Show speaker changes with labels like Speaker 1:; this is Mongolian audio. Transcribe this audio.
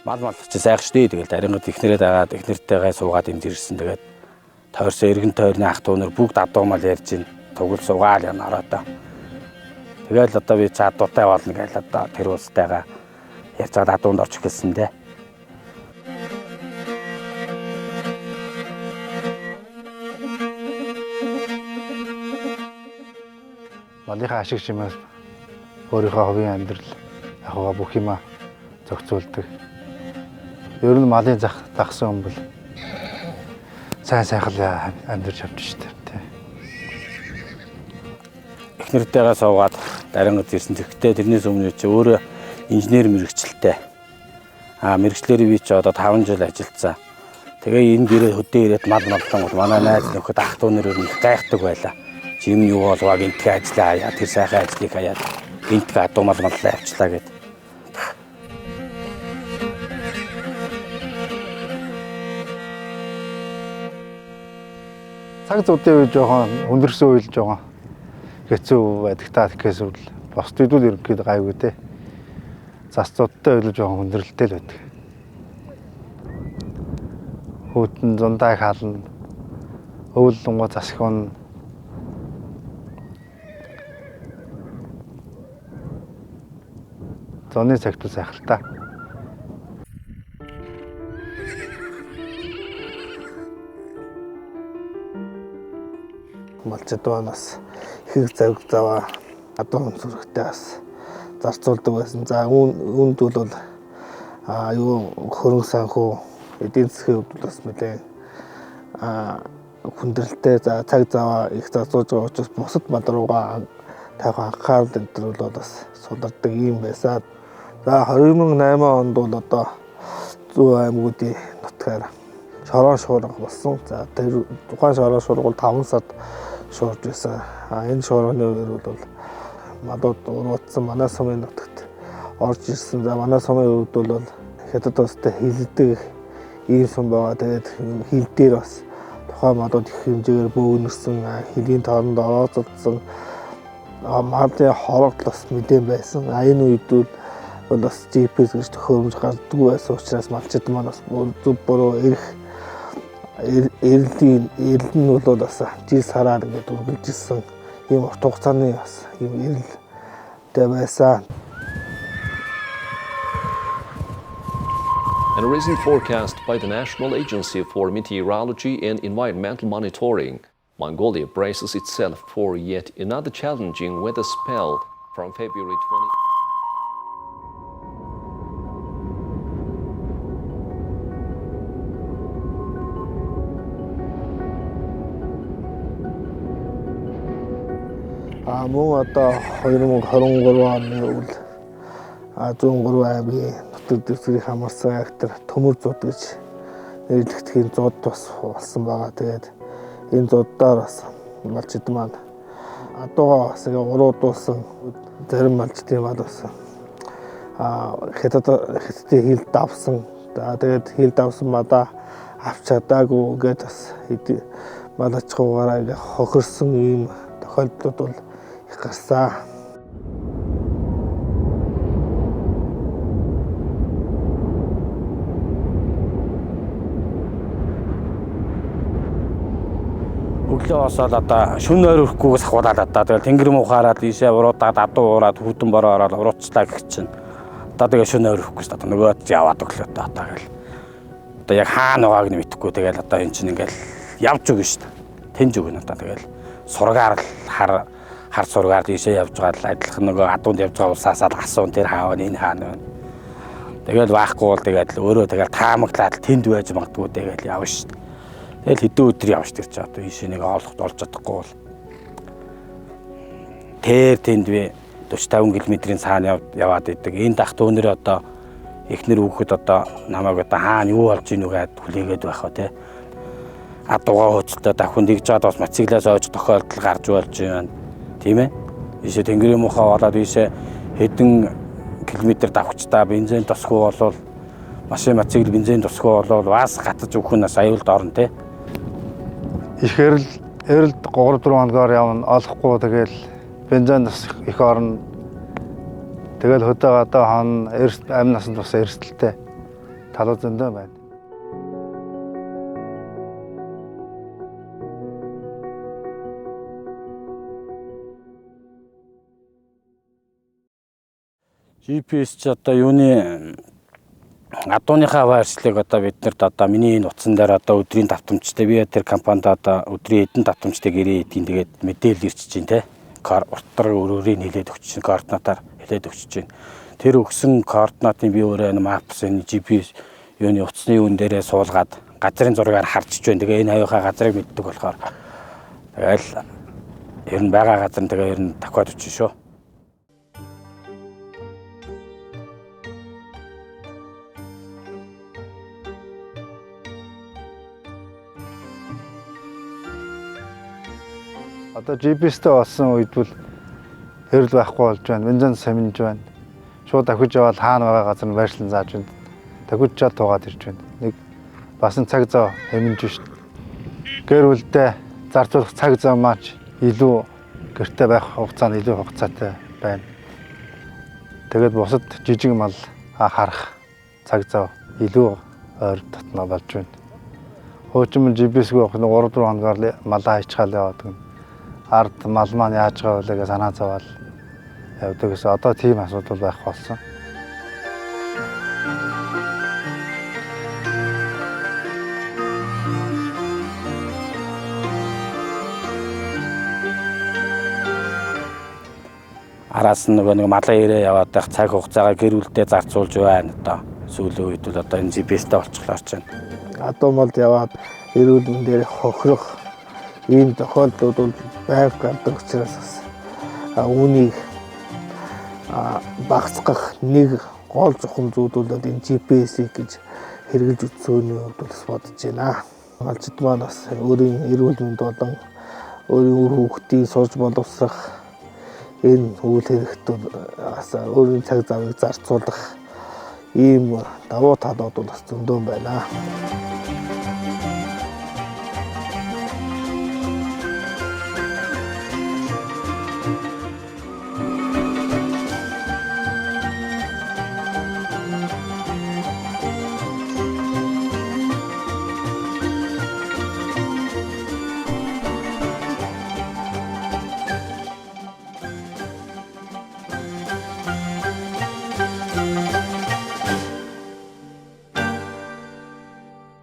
Speaker 1: Мал мал чи сайх штэ. Тэгэл дарингад ихнэрээ дагаад ихнэртэйгээ суугаад энд ирсэн. Тэгээд тойрсон эргэн тойрны ах дүү нар бүгд адуу мал ярьж ин тугал суугаал яна ороодоо. Тэгэл одоо би цаа адуутай болно гэж одоо тэр улстайгаа ярьж байгаа адуунд орчих гэлсэн дээ.
Speaker 2: Малынхаа ашиг чимээс өөрийнхөө хувийн амьдрал ахуйгаа бүх юма зохицуулдаг. Ер нь малын зах дагсан хүн бол сайн сайхан амьдарч авч штэ тий.
Speaker 1: Эхнэртэйгээ суугаад дарингад ирсэн. Тэгэхдээ тэрнээс өмнө чи өөрөө инженер мэрэгчлээ. Мэрэгчлэр би чи одоо 5 жил ажиллацсан. Тэгээ энэ гэрээ хөдөө ирээд мал маллангууд манай найз нөхөд ах дүү нар их гайхдаг байлаа. Чи юм юу болваа гинтгэ ажиллаа хаяа тэр сайхан ажлыг хаяад гинтгэ адуу мал маллаа явчлаа гэд.
Speaker 2: Цаг зүүдийн үе жоохон хүндэрсэн үе л жоохон хэцүү байдаг та тэгэхээр бол бусд үед л ерөнхийдөө гайгүй те. Зас зудтай үйл жоохон хүндрэлтэй л байдаг. Хүүтэн зундаа хаална. Өвөл лунгуу засах нь зуны цагт л сайхан л та.
Speaker 3: Малчид маань бас их завг заваа адуу сүрхтэй бас зарцуулдаг байсан. За үүнд бол юу хөрөнгө санхүү эдийн засгийн хувьд бас нэлээд хүндрэлтэй. За цаг заваа их зарцуулж байгаа учраас бусад мал руугаа тавих анхаарал энэ төр бол бас сулардаг юм байсан. За 2008 онд бол одоо зүүн аймагуудын нутгаар шорон шуурга болсон. За тэр тухайн шорон шуурга бол 5 сард шуурж байсан. Энэ шорооны үеэр бол малууд уруудсан манай сумын нутагт орж ирсэн. За манай сумын хувьд бол хятад улстай хилдэг ийм сум байгаа. Тэгээд хил дээр бас тухайн малууд их хэмжээгээр бөөгнөрсөн, хилийн тооронд орооцолдсон, малын хорогдол бас мэдэн байсан. Энэ үед бол бас GPS гэж төхөөрөмж гардаггүй байсан учраас малчид маань бас зөв буруу эрх эрлийн эрэл нь бол бас жил сараар ингээд үргэлжилсэн ийм урт хугацааны бас ийм эрэлтэй байсан.
Speaker 4: And a recent forecast by the National Agency for Meteorology and Environmental Monitoring, Mongolia braces itself for yet another challenging weather spell from February 20.
Speaker 3: Мөн одоо 2023 оны үйл 103 аймгийн нутаг дэвсгэрийг хамарсан актер төмөр зуд гэж нэрлэгдэхийн зуд бас болсон байгаа. Тэгээд энэ зудаар бас малчид маань адуугаа бас ингээ уруудуулсан зарим малчдын мал бас хятадын хил давсан. За тэгээд хил давсан малаа авч чадаагүй ингээд бас мал аж ахуйгаараа ингээ хохирсон ийм тохиолдлууд бол их гарсан.
Speaker 1: Өглөө босоод одоо шүн ойр өрөхгүйгээс ахуулаад одоо тэгэл тэнгэр муухаараад ийшээ уруудаад адуу уураад хүүтэн бороо ороод урууцлаа гэх чинь одоо тэгээ шүн ойр өрөхгүйс одоо нөгөөд яваад өглөө одоо тэгэл одоо яг хаана байгааг нь мэдэхгүй тэгэл одоо эн чинь ингээл явж өгнө шүү дээ. Тэнж өгнө одоо тэгэл сургаар л хар сургаар ийшээ явж байгаа л адилхан нөгөө адуунд явж байгаа улсаасаа л асуун тэр хаана энэ хаана байна. Тэгэл байхгүй бол тэгэл өөрөө тэгэл таамаглаад тэнд байж магадгүй тэгэл явна шүү дээ. Тэгэл хэдэн өдөр явж тэр чи одоо ийшээ нэг олох олж чадахгүй бол тэр тэнд би 45 км-ийн цаана яваад идэг. Энэ дах дүүнэр одоо эхнэр хүүхэд одоо намайг одоо хаана юу болж ийнү гэд хүлээгээд байх ба те. Адуугаа хөөцөлтөө давхин тэгж жаад бас мотоциклаас ойж тохиолдол гарч болж байна. Тийм ээ. Ийшээ тэнгэрийн мухаа болоод ийшээ хэдэн километр давхчдаа бензин тусгүй болвол машин мотоцикл бензин тусгүй болвол бас гатаж өгөх нь бас аюулд орно те.
Speaker 2: Их эрэл 3 4 хоногоор явна, олохгүй тэгэл бензин бас их орно. Тэгэл хөдөө гадаа хон амь насанд бас эрсдэлтэй. Талууд зөндөө байна.
Speaker 1: GPS ч одоо юуны адууныхаа байршлыг одоо бид нарт одоо миний энэ утсан дээр одоо өдрийн давтамжтай би тэр компанид одоо өдрийн эдэн давтамжтай гэрээ эдийн тэгээд мэдээлэл ирчихэж чинь те урттар өрөөрийг нэлээд өгч чинь координатаар хэлээд өгч чинь тэр өгсөн координатын би өөрөө энэ Maps энэ GPS юуны утасны юун дээрээ суулгаад газрын зургаар харчиж байна. Тэгээ энэ хавийнхаа газрыг мэддэг болохоор тэгэл ер нь байгаа газар нь тэгээ ер нь давхиад өчнө шүү.
Speaker 2: Одоо GPS-тэй болсон үед бол хэрэл байхгүй болж байна. Бензин саминж байна. Шууд давхиж явбал хаана байгаа газар нь байршлан зааж байна. Давхиж чад тугаад ирж байна. Нэг бас нь цаг зав хэмнэж шít. Гэр бүлдээ зарцуулах цаг зав маань илүү гэрте байх хугацаа нь илүү хугацаатай байна. Тэгээд бусад жижиг мал харах цаг зав илүү ойр дотно болж байна. Хуучин GPS-гүй явах нь 3-4 хоногоор малаа хайчгаал яваад. Ард мал маань яаж байгаа вэ гэж санаа зовоол явдаг гэсэн. Одоо тийм асуудал байх болсон.
Speaker 1: Араас нь нөгөө нэг малаа ирээ яваад байх цаг хугацаагаа гэр бүлдээ зарцуулж байна одоо. Сүүлийн үед бол одоо энэ GPS-тэй болчихлоо чинь.
Speaker 3: Адуу малд яваад эрүүл мэндээр хохирох ийм тохиолдлууд бол байнга гардаг учраас бас үүнийг багасгах нэг гол зохин зүйл бол энэ GPS-ийг гэж хэрэгжилж үзсөний хувьд бас бодож байна. Малчид маань бас өөрийн эрүүл мэнд болон өөрийн үр хүүхдийн сурж боловсрох энэ үйл хэрэгт бас өөрийн цаг завыг зарцуулах ийм давуу талууд бол бас зөндөө байна.